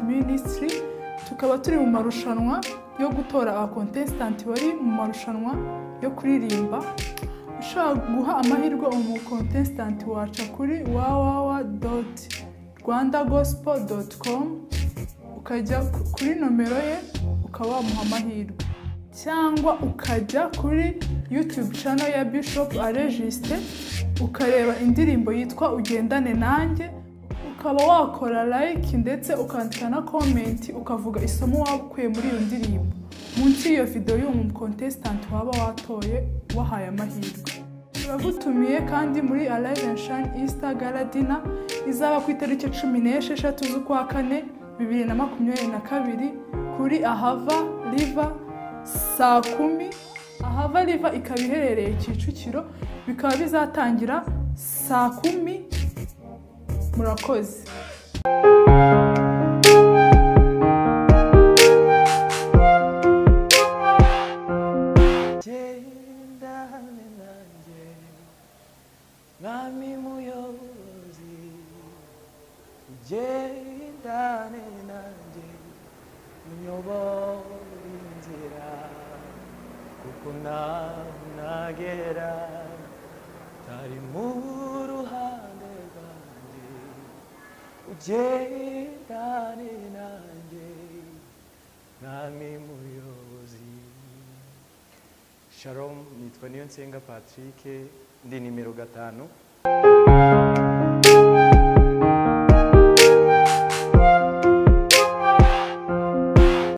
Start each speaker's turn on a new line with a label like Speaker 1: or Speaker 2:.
Speaker 1: Sound Ministry, tukaba turi mu marushanwa yo gutora aba contestant bari mu marushanwa yo kuririmba. Ushaka guha amahirwe umu contestant waca kuri www.rwandagospel.com, ukajya kuri nomero ye ukaba wamuha amahirwe, cyangwa ukajya kuri YouTube channel ya Bishop Aregiste ukareba indirimbo yitwa Ugendane Nanjye, ukaba wakora like ndetse ukandika na comment ukavuga isomo waba ukuye muri iyo ndirimbo munsi y'iyo video y'uwo mu contestant waba watoye wahaye amahirwe. Turagutumiye kandi muri Arise and Shine Easter Gala Dinner izaba ku itariki 16 z'ukwa kane 2022 kuri Ahava River saa 10. Ahava River ikaba iherereye Kicukiro, bikaba bizatangira saa 10. Murakoze.
Speaker 2: Gendane nanjye mwami muyobozi, ugendane nanjye unyobore inzira, kuko naho nagera utari mu ruhande rwanjye, ugendane nanjye mwami muyobozi. Shalom, nitwa Niyonsenga Patrick, ndi nimero 5.